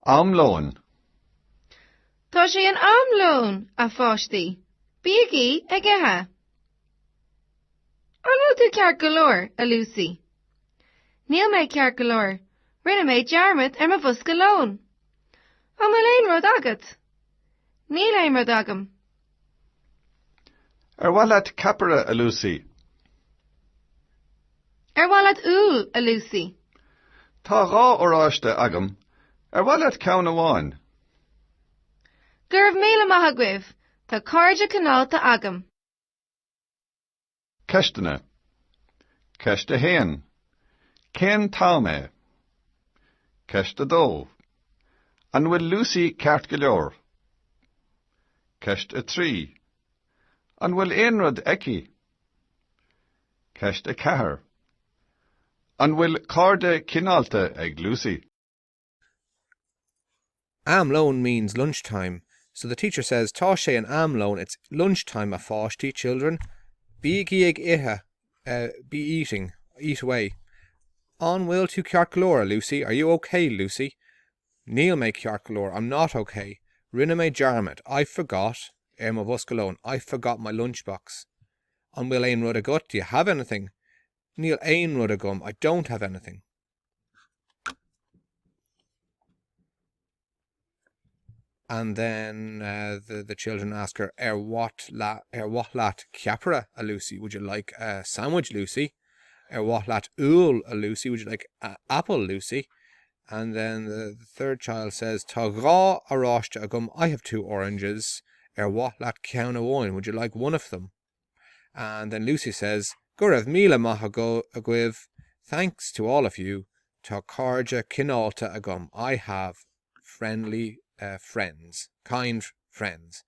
Am lóin. Tá sé in am lóin, a pháistí. Bígí ag ithe. An bhfuil tú ceart go leor, a Lucy? Níl mé ceart go leor. Rinne mé dearmad ar mo bhosca lóin. An bhfuil aon rud agat? Níl aon rud agam. Ar mhaith leat ceapaire, a Lucy? Ar mhaith leat úll, a Lucy? Tá 2 oráiste agam. Ar mhaith leat ceann amháin? Go raibh míle maith agaibh. Tá cairde cineálta agam. Ceisteanna. Ceist 1. Cén t-am é? Ceist 2. An bhfuil Lucy ceart go leor? Ceist 3. An bhfuil aon rud aici? Ceist 4. An bhfuil cairde cineálta ag Lucy? Am lóin means lunchtime. So the teacher says, Tá sé in am lóin, it's lunchtime, a pháistí, children. Bígí ag ithe, uh, be eating, eat away. An bhfuil tú ceart go leor, a Lucy? Are you okay, Lucy? Níl mé ceart go leor, I'm not okay. Rinne mé dearmad, I forgot, ar mo bhosca lóin, I forgot my lunchbox. An bhfuil aon rud agat? Do you have anything? Níl aon rud agam, I don't have anything. And then uh, the, the children ask her, Ar mhaith ar mhaith leat ceapaire, a Lucy? Would you like a sandwich, Lucy? Ar mhaith leat úll, a Lucy? Would you like a apple, Lucy? And then the, the third child says, Tá dhá oráiste agam, I have two oranges. Ar mhaith leat ceann amháin? Would you like one of them? And then Lucy says, Go raibh míle maith agaibh, thanks to all of you, tá cairde cineálta agam, I have friendly uh, friends, kind friends.